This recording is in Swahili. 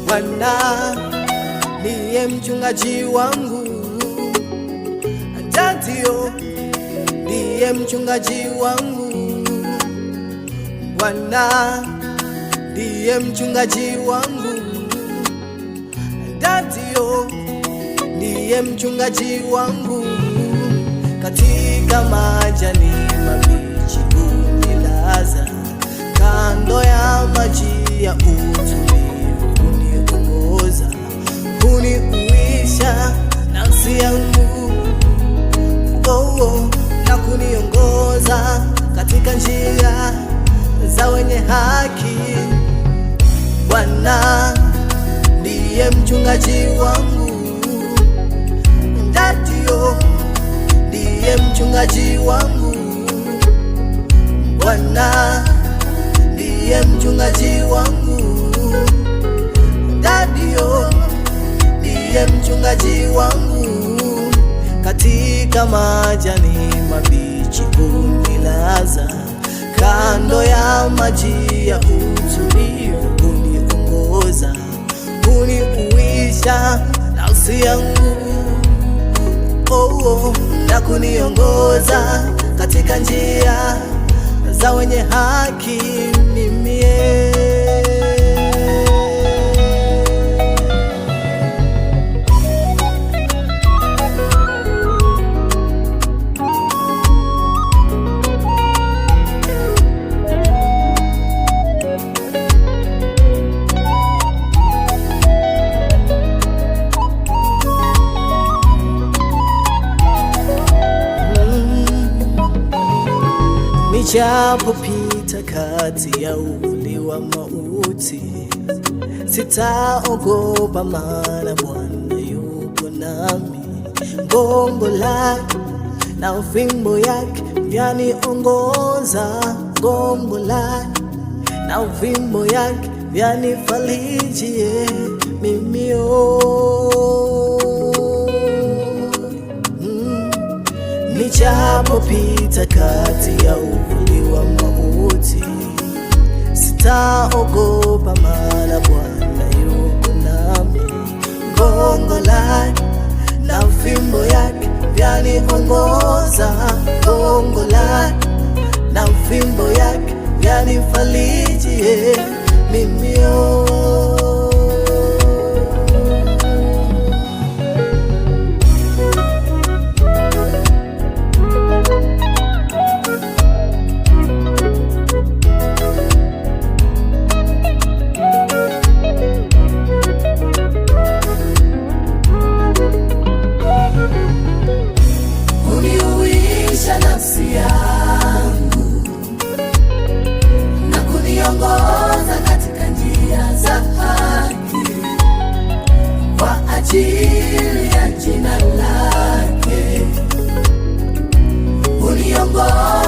Bwana ndiye mchungaji wangu, Atatio ndiye mchungaji wangu. Bwana ndiye mchungaji wangu, Atatio ndiye mchungaji wangu. Katika majani mabichi hunilaza, kando ya maji ya utulivu huniongoza, huniuisha nafsi yangu, oh, na kuniongoza katika njia za wenye haki. Bwana ndiye mchungaji wangu, Ndatio ndiye mchungaji wangu. Bwana ndiye mchungaji wangu, Dadio ndiye mchungaji wangu. Katika majani mabichi hunilaza, kando ya maji ya utulivu huniongoza, huniuisha nafsi yangu, oh, na kuniongoza katika njia za wenye haki mimi. Nijapopita kati ya uvuli wa mauti, sitaogopa, maana Bwana yuko nami. Gongo lake na fimbo yake vyaniongoza, gongo lake na fimbo yake vyanifariji mimi, oh. Nijapopita kati ya uvuli wa mauti, sitaogopa, maana Bwana yuko nami. Gongo lake na fimbo yake vyaniongoza, gongo lake na fimbo yake vyanifariji mimi, oh. Huniuisha nafsi yangu na kuniongoza katika njia za haki kwa ajili ya jina lake. Huniongoza